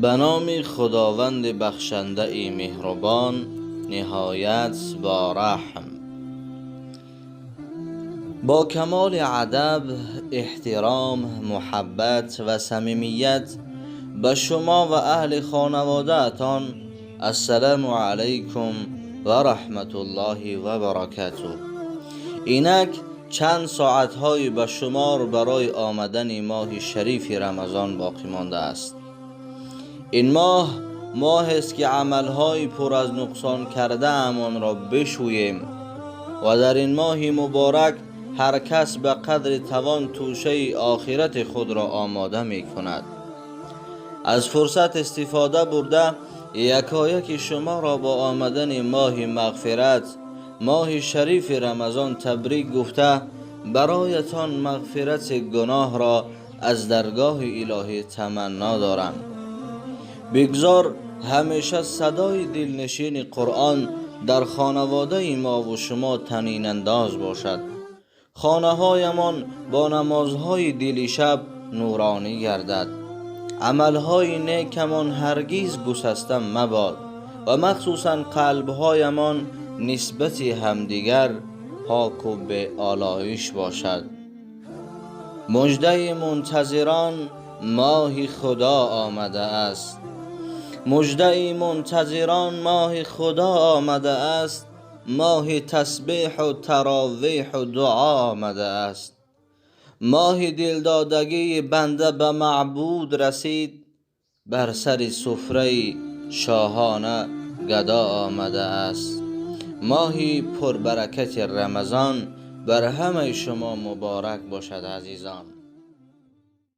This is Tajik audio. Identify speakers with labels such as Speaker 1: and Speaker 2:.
Speaker 1: Ба номи Худованди бахшандаи меҳрубон, ниҳоят бо раҳм. Бо камоли адаб, эҳтиром, муҳаббат ва самимият ба шумо ва аҳли хонаводаатон ассалому алайкум ва раҳматуллоҳи ва баракатуҳ. Инак чанд соатҳои ба шумор барои омадани моҳи шарифи Рамазон боқӣ мондааст. Ин моҳ моҳест, ки амалҳои пур аз нуқсон кардаамонро бишӯем ва дар ин моҳи муборак ҳар кас ба қадри тавон тӯшаи охирати худро омода мекунад. Аз фурсат истифода бурда, якояки шуморо бо омадани моҳи мағфират, моҳи шарифи Рамазон табрик гуфта, бароятон мағфирати гуноҳро аз даргоҳи илоҳӣ таманно дорам. Бигзор ҳамеша садои дилнишини Қуръон дар хонаводаи мо ву шумо танинандоз бошад. Хонаҳоямон бо намозҳои дили шаб нуронӣ гардад. Амалҳои некамон ҳаргиз гусаста мабод ва махсусан қалбҳоямон нисбати ҳамдигар поку беолоиш бошад. Муждаи мунтазирон, моҳи Худо омадааст. Муждаи мунтазирон, моҳи Худо омадааст. Моҳи тасбеҳу таровеҳу дуо омадааст. Моҳи дилдодагии банда ба маъбуд расид, бар сари суфраи шоҳона гадо омадааст. Моҳи пурбаракати Рамазон бар ҳамаи шумо муборак бошад, азизон.